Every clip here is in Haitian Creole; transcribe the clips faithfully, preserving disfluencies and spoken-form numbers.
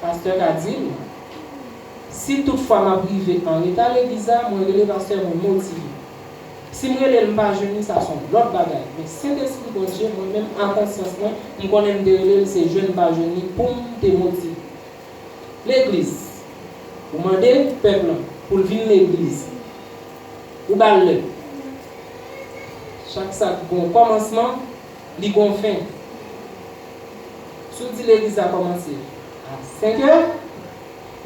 Pastè ka di m, si tout fwa m ap rive anreta legliz la, mwen rele pastè, mwen motive. Si m rele l, m pa jwenn li, sa se yon lòt bagay. Men Sentespri Bondye, mwen menm, a konsyans mwen, m konnen m te rele l, se jwenn m pa jwenn li pou m te motive. Legliz, ou mande pèp lan pou l vin legliz, ou ba l lè. Chak sa k gon kòmansman, li gon fen. Si w di legliz la kòmanse a senkè,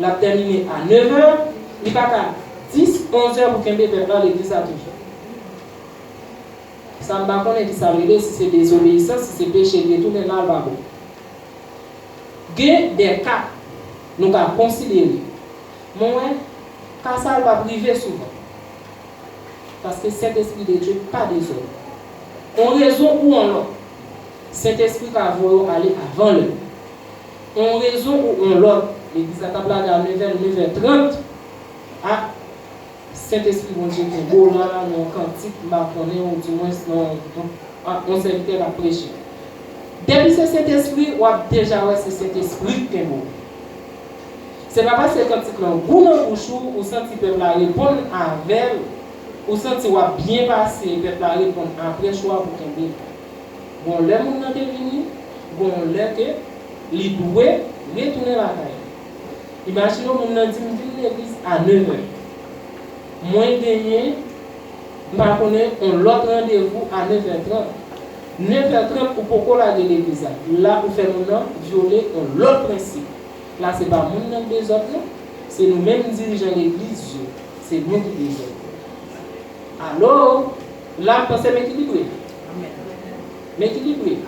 l ap tèmine a nevè, li pa ka dis, onzè pou kenbe pèp la legliz la toujou. Sa m pa konnen ki sa l rele, si se dezobeyisans, si se peche, li retounen la, l pa bon. Gen de ka nou ka konsidere. Men w wè, ka sa yo p ap rive souvan. Paske Sentespri de Dye pa dezòd. On rezon ou on lòt, Sentespri ka voye w ale avan lè. On rezon ou on lòt, legliz la t ap lage a nevè, nevè trant, a Sentespri Bondye kenbe w la nan yon kantik, m pa konnen, oudimwens nan yon, yon, yon sèvitè k ap preche. Depi se Sentespri, w ap deja wè se Sentespri k kenbe w. Se pa paske kantik lan gou nan bouch ou, ou santi pèp la reponn avè l, ou santi w ap byen pase, pèp la reponn aprè cho a pou kenbe l. Gon lè moun nan te vini, gon lè ke li dwe retounen lakay li. Imajine w, moun nan di m vin legliz a nevè. Mwen genyen, m pa konnen, on lòt randevou a nevè trant. Nevè trant ou poko lage legliz la. La ou fè moun nan vyole on lòt prensip. La se pa moun nan k dezòd non. Se nou menm dirijan legliz yo. Se nou ki dezòd. Alo, la m panse m ekilibre. M ekilibre.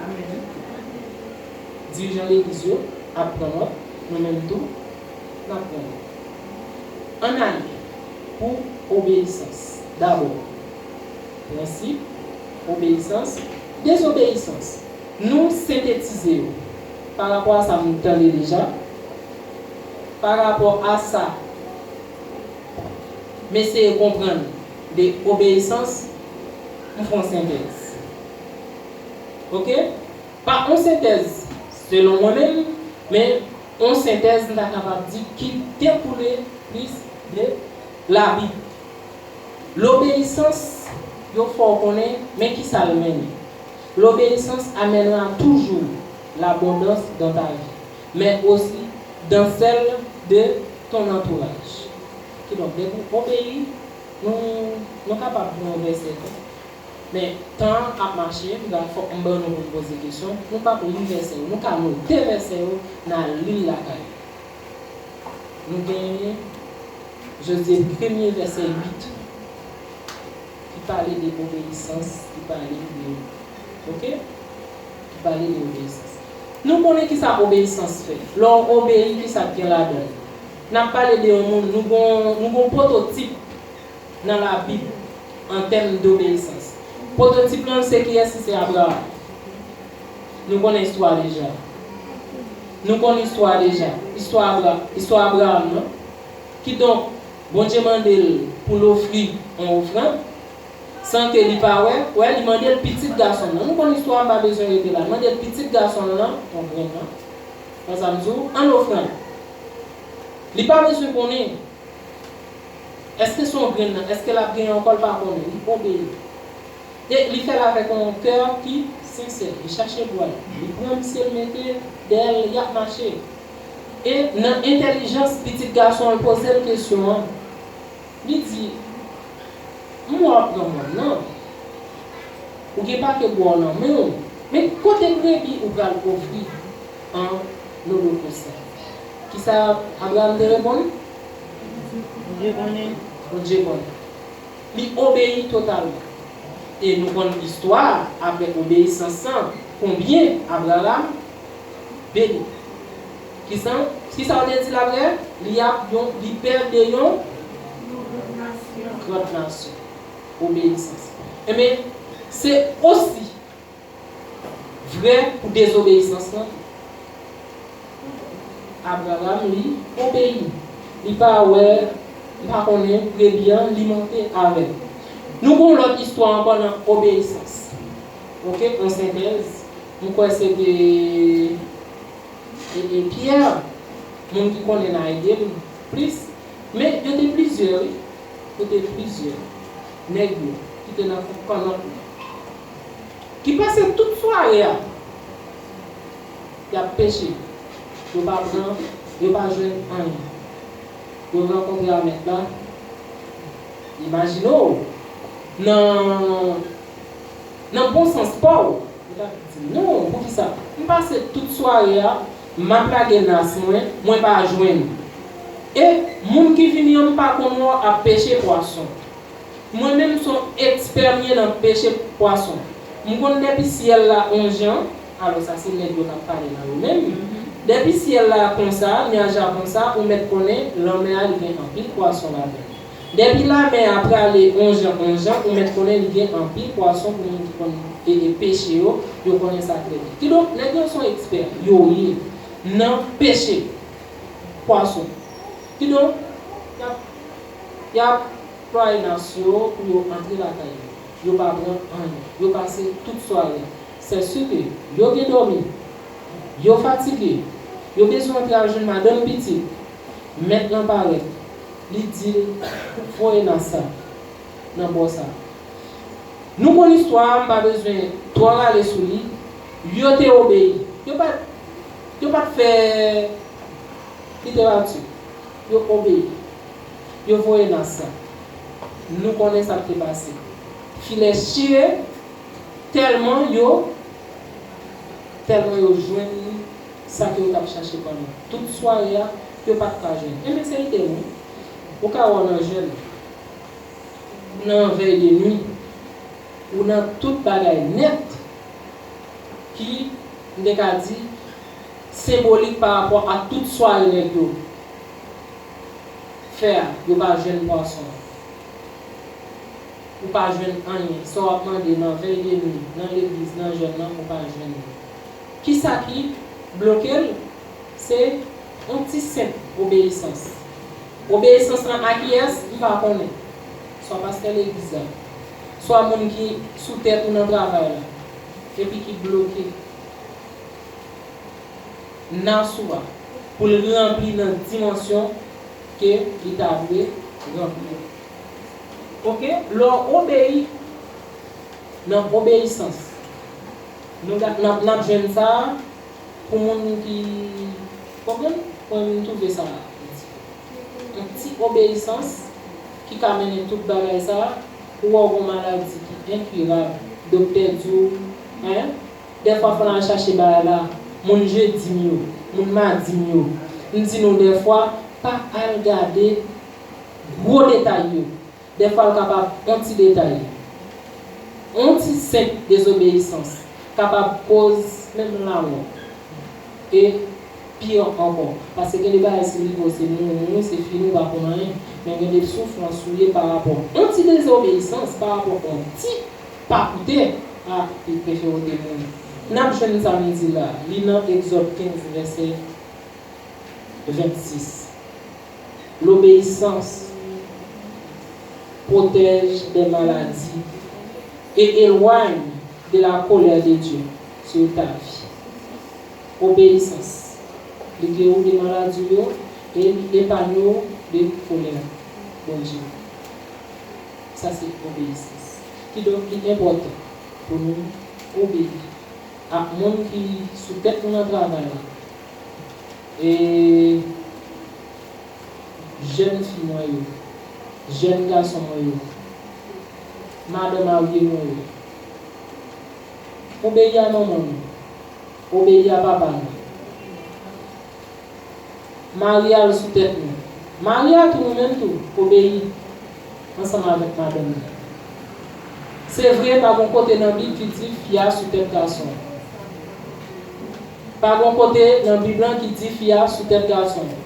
Dirijan legliz yo ap pran nòt, nou menm tou, n ap pran nòt. Ann ale pou obeyisans. Dabò, prensip, obeyisans, dezobeyisans. Nou sentetize yo. Pa rapò a sa m tande deja, pa rapò a sa m eseye konprann de obeyisans, m fè yon sentèz. Oke? Pa yon sentèz selon mwen menm, men yon sentèz m ta kapab di ki dekoule plis de Labib. Lobeyisans, yo fè w konnen, men kisa l mennen. L'obéissance amènera toujours l'abondance dans ta vie, mais aussi dans celle de ton entourage. Kidonk, depi w obeyi, nou, nou kapab pran yon vèsè tou. Men, tan an ap mache, m ta fòk m ban nou pou n poze kesyon. Nou pa pou li vèsè yo. Nou ka note vèsè yo, n a li l lakay nou. Nou genyen Jozye premye vèsè uit ki pale de obeyisans, ki pale de, oke? Ki pale de obeyisans. Nou konnen kisa obeyisans fè. Lè w obeyi, kisa k gen ladan l? N ap pale de yon moun, nou gon, nou gon pwototip nan Labib an tèm dobeyisans. Pwototip lan se kiyès? Se Abraram. Nou konnen istwa deja. Nou konn istwa deja. Istwa Abra-, istwa Abraram nan. Kidonk, Bondye mande l pou l ofri yon ofrann, san ke li pa wè, wè, li mande l pitit gason l nan. Nou konn istwa a, m pa bezwen rete la. Li mande l pitit gason l nan, yon grenn nan. Konsa m di w, an ofrann. Li pa bezwen konnen èske se yon grenn nan, èske l ap genyen ankò, l pa konnen. Li obeyi. E li fè l avèk yon kè ki sensè. Li chache bwa l. Li pran misye, l mete dèyè l, y ap mache. E nan entèlijans pitit gason an, l poze l kesyon an. Li di, "M wè w ap pran mòn nan. Ou gen pake bwa w nan men w. Men kote brebi ou pral ofri an olokòs la?" Kisa Abraram te reponn? Bondye konnen. Bondye konnen. Li obeyi totalman. E nou konn istwa a, apre obeyisans lan, konbyen Abraram beni. Kisa, kisa w te di l apre? Li ap yon, li pè de yon gran nasyon. Obeyisans. Ebyen, se osi vrè pou dezobeyisans lan tou. Abraram, li obeyi. Li pa wè, li pa konnen, prebi an, li monte avè l. Nou gon lòt istwa ankò nan obeyisans. Oke, yon sentèz. M kwè se te, e, e, Pyè. Moun ki konnen a ede m plis. Men yo te plizyè, wi. Yo te plizyè. Nèg yo ki te nan fon kannòt lan, ki pase tout sware a, y ap peche. Yo pa pran, yo pa jwenn anyen. Yo rankontre a mèt la. Imajine w nan, nan bon sans pa w. Ou t ap di, "Non, poukisa? M pase tout sware a, m ap lage nas mwen, mwen pa jwenn. E moun ki vini an, m pa konn wè w ap peche pwason. Mwen menm, m se yon ekspè m ye nan peche pwason. M konn depi syèl la yon jan," alò sa se nèg yo k ap pale nan yo menm. "Depi syèl la konsa, nyaj la konsa, ou mèt konnen lanmè a, li gen anpil pwason ladan l. Depi lanmè a prale yon jan, yon jan, ou mèt konnen li gen anpil pwason pou moun ki konn e, e peche yo, yo konnen sa trè byen." Kidonk, nèg yo se yon ekspè, yo ye nan peche pwason. Kidonk, y ap, y ap plwaye nas yo pou yo antre lakay yo. Yo pa pran anyen. Yo pase tout sware a. Sèske yo gen dòmi. Yo fatige. Yo bezwen antre al jwenn madanm pitit. Mèt lan parèt. Li di l, "Voye nas sa nan bò sa." Nou konn istwa a, m pa bezwen twò rale sou li. Yo te obeyi. Yo pa t, yo pa t fè literati. Yo obeyi. Yo voye nas sa. Nou konnen sa k te pase. Filè chire tèlman yo, tèlman yo jwenn sa ke yo t ap chache pandan tout sware a, yo pa t ka jwenn. Enben, se ide nou. Ou ka wè w nan jèn, ou nan vèy de nwi, ou nan tout bagay nèt ki, m te ka di, senbolik pa rapò a tout sware nèg yo fè a, yo pa jwenn pwason an. Ou pa jwenn anyen. Sa w ap mande nan vèy de nwi, nan legliz, nan jèn nan, ou pa jwenn li. Kisa ki bloke l? Se yon ti senp obeyisans. Obeyisans lan a kiyès? M pa konnen. Swa pastè legliz la, swa moun ki sou tèt ou nan travay la, epi ki bloke nas ou a pou l ranpli nan dimansyon ke li ta dwe ranpli. Oke? Lè w obeyi nan obeyisans, nou ga-, n ap, n ap jwenn sa a pou moun ki konprann, mwen, m twouve sa yon ti obeyisans ki ka mennen tout bagay sa a. Ou wè w gen yon maladi ki enkirab, doktè di w, en, dèfwa fò n al chache bagay la, moun jedi m yo, moun madi m yo. M di nou dèfwa, pa al gade gwo detay yo. Dèfwa l kapab yon ti detay, yon ti senp dezobeyisans kapab koz menm lamò. E pi ankò, paske gen de bagay se rive w se mouri, se fini, ou pa konn anyen. Men gen de soufrans ou ye pa rapò yon ti dezobeyisans, pa rapò yon ti pa koute, a, li prefere w te mouri. N ap jwenn sa m di la, li nan Egzòd kenz, vèsè vennsis. L'obéissance protège des maladies et éloigne de la colère de Dieu sur ta vie. Obeyisans. Li geri w de maladi w yo e li epanye w de kolè Bondye. Sa se obeyisans. Kidonk, li enpòtan pou nou obeyi ak moun ki sou tèt nou nan travay la. E jèn fi mwen yo, jèn gason mwen yo, madan marye mwen yo, obeyi a manman nou, obeyi a papa nou. Mari a l sou tèt nou. Mari a tou, nou menm tou, obeyi ansanm avèk madanm nou. Se vre, pa gon kote nan Bib ki di fi a sou tèt gason an. Pa gon kote nan Bib lan ki di fi a sou tèt gason an.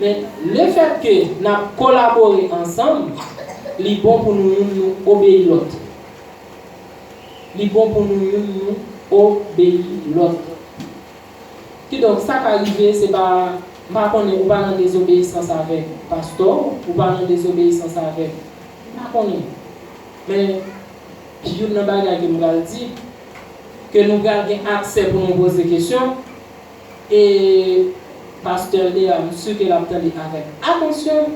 Men lefètke n ap kolabore ansanm, li bon pou nou youn nou obeyi lòt. Li bon pou nou youn nou obeyi lòt. Kidonk, sa ka rive, se pa, m pa konnen, ou pa nan dezobeyisans avèk pastè w, ou pa nan dezobeyisans avèk, m pa konnen. Men, youn nan bagay ke m pral di, ke nou pral gen aksè pou nou poze kesyon, e Pastè Lea, m si ke l ap tande avèk atansyon.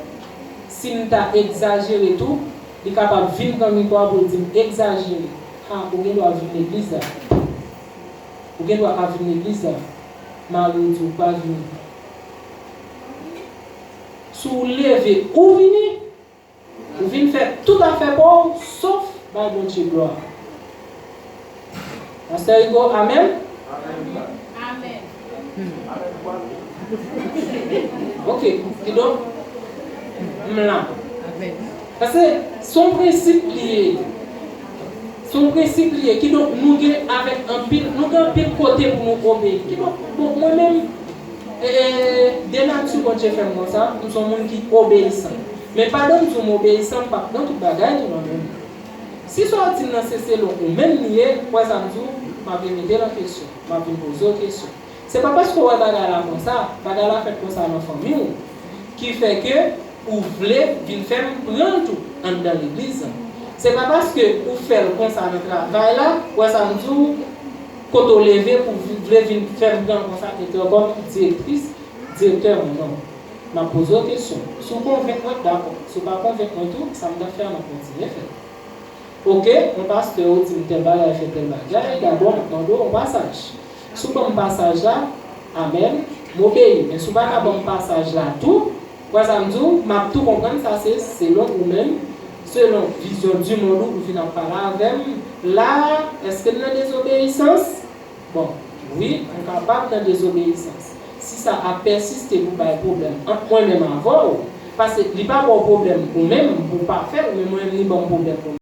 Si m ta egzajere tou, li kapab vin pran mikwo a pou l di m egzajere. Ha, ou gen dwa vin legliz la. Ou gen dwa pa vin legliz la. Mari w di w pa vini. Si w leve, ou vini. Ou vin fè tout afè pa w, sof bay Bondye glwa. Pastè Hugo, amèn? Amèn. Ok, kidonk, m la. Paske se yon prensip li ye. Se yon prensip li ye. Kidonk, nou gen avèk anpil, nou gen anpil kote pou nou obeyi. Kidonk, bon, mwen menm, e, e, de nati Bondye fè m konsa, m se yon moun ki obeyisan. Men pandan m di w m obeyisan, m p ap pran tout bagay tou nan men m. Si sa w di m nan se selon ou menm li ye, w wè sa m di w, m ap remete l an kesyon, m ap vin poze w kesyon. Se pa paske w wè bagay la konsa, bagay la fèt konsa nan fanmi w, ki fè ke ou vle vin fè m pran l tou anndan legliz la. Se pa paske ou fè l konsa nan travay la, w wè sa m di w, kote w leve pou w vle vin fè m pran l konsa, etan kòm direktris, direktè mwen, non. M ap poze w kesyon. Si w konvenk mwen, dakò. Si w pa konvenk mwen tou, sa m t ap fè a, m ap kontinye fè l. Oke, yon pastè ou di m tèl bagay fè tèl bagay, dabò m ap mande w yon pasaj. Si w ban m pasaj la, amèn, m obeyi. Men si w pa ka ban m pasaj la tou, w wè sa m di w, m ap tou konprann sa se selon ou menm, selon vizyon di mond ou, ou vin ap pale avè m. La, èske m nan dezobeyisans? Bon, wi, m kapab nan dezobeyisans. Si sa ap pèsiste pou bay pwoblèm ant mwen menm avè w, paske li pa ba w pwoblèm ou menm pou w pa fè l, men mwen menm li ban m pwoblèm pou